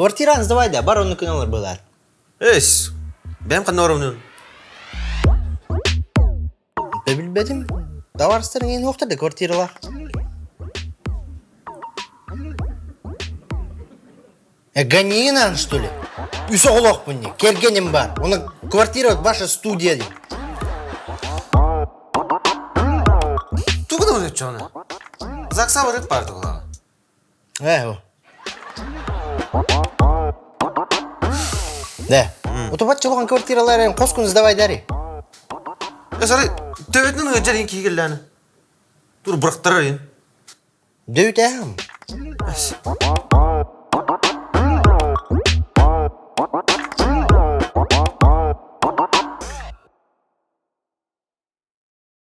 Квартираны сдавай да, бар онну күн олор былар. Эс, бэм ханна барабын? Билбэтим. Табаарыстарыҥ иһин суохтар да квартиралаах. Ганина, что ли? Үс оҕолоохпун дии, кэргэним баар. Онон квартира ваша студия дии. Тугу да оччоҕуна? ЗАГСа барыт баар тугулаҕа. Ээ, Да. Утубат чолоҕон квартираларын хоскун сдавай дари. Э, сары, төбөтүнэн ыалдьар иин киһи кэллээнэ. Тур бырахтарар иин. Дөйүтээм.